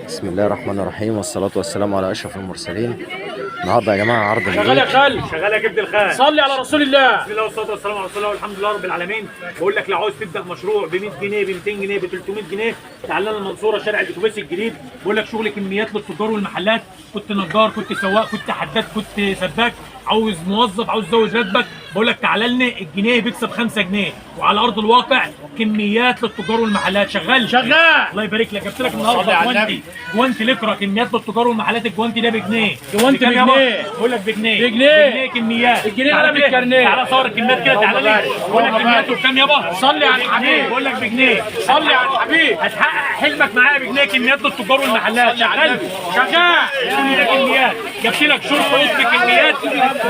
بسم الله الرحمن الرحيم، والصلاة والسلام على أشرف المرسلين. النهارده يا جماعة عرض شغال يا جديد. خال. شغال يا كبد الخال. صلي على رسول الله. بسم الله والصلاة والسلام على رسول الله والحمد لله رب العالمين. بقول لك لو عاوز تبدا مشروع ب 100 جنيه، ب 200 جنيه، ب 300 جنيه، تعال لنا المنصوره، شارع الاتوبيس الجديد. بقول لك شغل كميات للتجار والمحلات. كنت نجار، كنت سواق، كنت حداد، كنت سباك، عاوز موظف، عاوز تزود راتبك، بقول لك تعال لنا. الجنيه بيكسب 5 جنيه وعلى ارض الواقع، كميات للتجار والمحلات. شغال؟ شغال. الله يبارك لك. جبت لك صلي النهارده على جوانتي. النبي. جوانتي لكرة، كميات للتجار والمحلات. الجوانتي ده بجنيه. جوانتي بكام يابا؟ بجنيه. بقول لك بجنيه. بجنيه. بجنيه كميات. الجنيه تعالى على كده. بالكارنيه. تعالى صور الكميات كده، تعالى لي. بقول لك كمياته بكام يابا؟ صلي على الحبيب. بقول لك بجنيه. صلي على الحبيب. هتحقق حلمك معايا بجنيه، كميات للتجار والمحلات. صلي على شغال؟ النبي. شغال. كل ده كميات. جبت لك شورت قطن كميات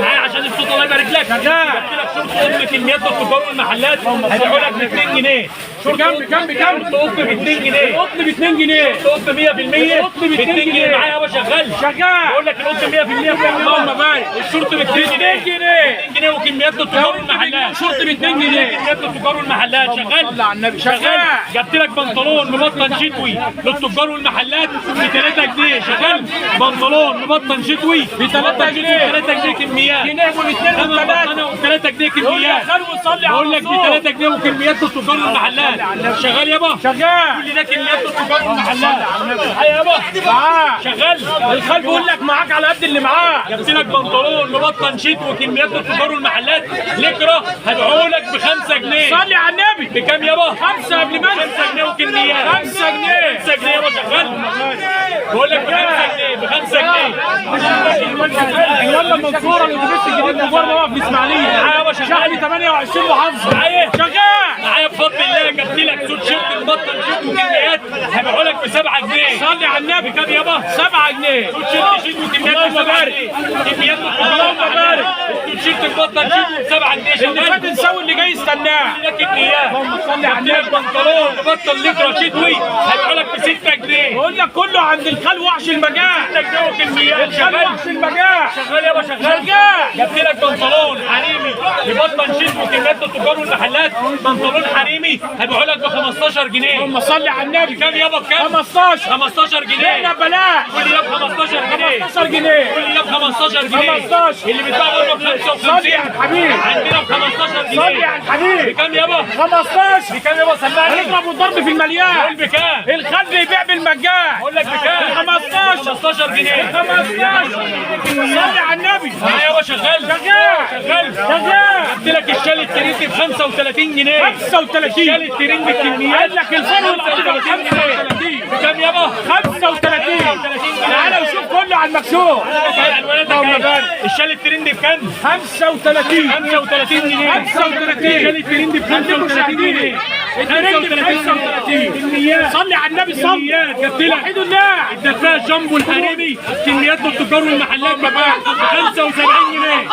معايا عشان الصوت، الله يبارك لك. شغال. جبت لك شورت قطن كميات للتجار والمحلات، هبيعه لك ب 2 جنيه. شورت بكام؟ قطن. بكام؟ بكام؟ شورت قطن ب 2 جنيه. القطن ب 2 جنيه. القطن 100%. القطن ب 2 2 جنيه. معايا يابا؟ شغال؟ شغال. بقول لك القطن 100% بكام اللهم يابا؟ بارك. الشورت ب 2 جنيه. 2 جنيه. 2 جنيه وكميات للتجار والمحلات. شورت ب 2 جنيه. كميات للتجار والمحلات. شغال؟ صلي على النبي. شغال. شغال. جبت لك بنطلون مبطن شتوي للتجار والمحلات ب 3 جنيه. شغال؟ بنطلون مبطن شتوي ب 3 جنيه. 3 جنيه كميات. جنيه والاثنين والثلاثة. 3 جنيه يقول لك كميات. خال وصلي على بقول لك ب الرسول. 3 جنيه وكميات للتجار والمحلات. شغال يابا؟ شغال. كل ده كميات للتجار والمحلات. معايا يابا؟ معاك. شغال. الخال بيقول لك معاك على قد اللي معاك. جبت لك بنطلون مبطن شتوي كميات للتجار والمحلات لكرة، هبيعه لك ب 5 جنيه. صلي على النبي. بكام يابا؟ خمسة قبل ما انسى. 5 جنيه وكميات. 5 جنيه. 5 جنيه يابا. شغال؟ بقول لك ب 5 جنيه، ب 5 جنيه. عنواننا المنصورة، الاتوبيس الجديد، مجرد واقف في الاسماعيلية. معايا يابا؟ شغال. شحن 28 محافظة. معايا؟ شغال. معايا بفضل الله. جبت لك سوت شيرت مبطن شيت وكميات، هبيعه لك ب 7 جنيه. صلي على النبي. بكام يابا؟ 7 جنيه. سوت شيرت شيت وكميات ب اللهم 7 بارك. جنيه. كميات. اللهم بارك. سوت شيرت مبطن شيت ب 7 جنيه. اللي شغال؟ فات نسوي، اللي جاي استناه. ده كميات. اللهم صل على جبت لك النبي. بنطلون مبطن لكرة شتوي، هبيعه لك ب 6 جنيه. بقول لك كله عند الخال وحش المجال. 6 جنيه وكميات. الخال شغال؟ وحش المجال. شغال يابا؟ شغال. شغال. جبت لك بنطلون حريمي مبطن شيت وكميات للتجار والمحلات، بنطلون حريمي هبيعه لك ب 15 جنيه. اللهم صل على النبي. بكام يابا؟ بكام؟ 15. 15 جنيه. جبنا ببلاش. كل ده ب 15 جنيه. 15 جنيه. كل ده ب 15 جنيه. 15. اللي بيتباع بره ب 55 صلي على الحبيب. عندنا ب 15 جنيه. صلي على الحبيب. بكام يابا؟ 15. بكام يابا؟ سمعني. هنضرب الضرب في المليان. قول بكام؟ الخال بيبيع بالمجان. بقول لك بكام؟ 15. 15 جنيه. 15. صلي على النبي. معايا يابا؟ شغال؟ شغال. شغال. شغال. جبت لك الشال الترند ب 35 جنيه. 35. الشال الترند الكميات. قال لك الفرق 35 جنيه. 35. بكام يابا؟ 35. تعالى وشوف كله على المكشوف. اللهم بارك. الشال الترند بكام؟ 35. 35 جنيه. 35. الشال الترند ب 35 جنيه. الترند ب 35. كميات. صلي على النبي. صلي. كميات. جبت لك وحيد الله. الدفاع جامبو الحريمي كميات للتجار والمحلات ب 75 جنيه.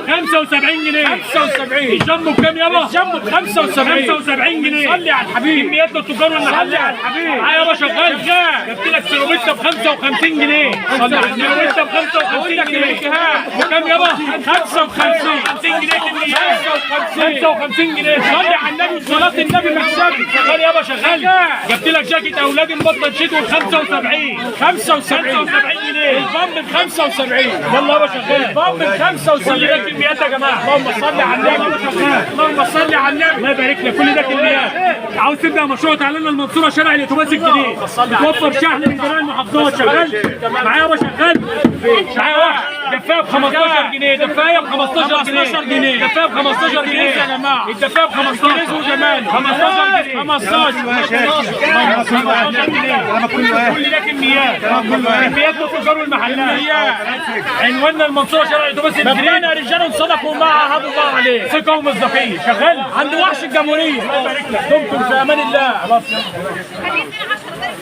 75 جنيه. 75. الجامبو بكام يابا؟ الجامبو ب 75. 75 جنيه. صلي على الحبيب. كميات للتجار والمحلات. صلي على الحبيب. معايا يابا؟ شغال؟ شغال. جبت لك سيروبيتا ب 55 جنيه. صلي على النبي. سيروبيتا ب بقول 55 لك جنيه. الانتهاء. بكام يابا؟ 55. 55 جنيه كميات. 55. 55 جنيه. صلي على النبي وصلاة النبي مكسبي. شغال يابا؟ شغال. شغال. جبت لك جاكيت اولادي مبطن شتوي ب 75. 75. 75 جنيه. البامب ب 75. يلا يابا شغال. البامب ب كل ده 75. كميات يا جماعة. اللهم صل على النبي. اللهم صل على النبي. الله يبارك لك. كل ده كميات. عاوز تبدا مشروع؟ تعالى لنا المنصوره، شارع الاتوبيس الجديد. توفر شحن من جميع المحافظات. شغال معايا يابا؟ شغال. معايا واحد دفايه ب 15 جنيه. دفايه ب 15 جنيه. 15 جنيه. دفايه ب 15 جنيه يا جماعة. الدفايه ب 15 وجماله. 15 جنيه. 15. 15 جنيه. كل ده كميات. كميات للتجار والمحلات. عنواننا المنصوره، شارع الاتوبيس الجديد. مبدأنا رجال صدقوا ما عاهدوا الله عليه. ثقة ومصداقيه. شغال. عند وحش الجمهورية. دمتم في أمان الله.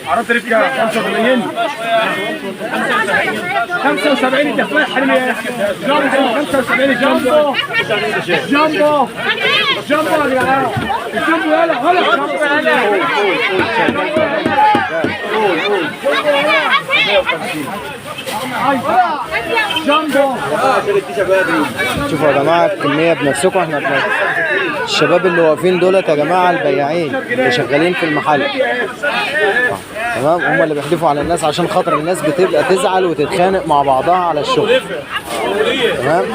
عرفت رفقة 85. 75 الدفاع حرمية. جامبو 75. جامبو. جامبو. جامبو يا جدعان. الجامبو يلا هلا. جامبو يلا. جامبو. شوفوا يا جماعة الكمية بنفسكم. احنا الشباب اللي واقفين دولت يا جماعة البياعين اللي شغالين في المحل. تمام، هم اللي بيحدفوا على الناس عشان خاطر الناس بتبقى تزعل وتتخانق مع بعضها على الشغل. تمام.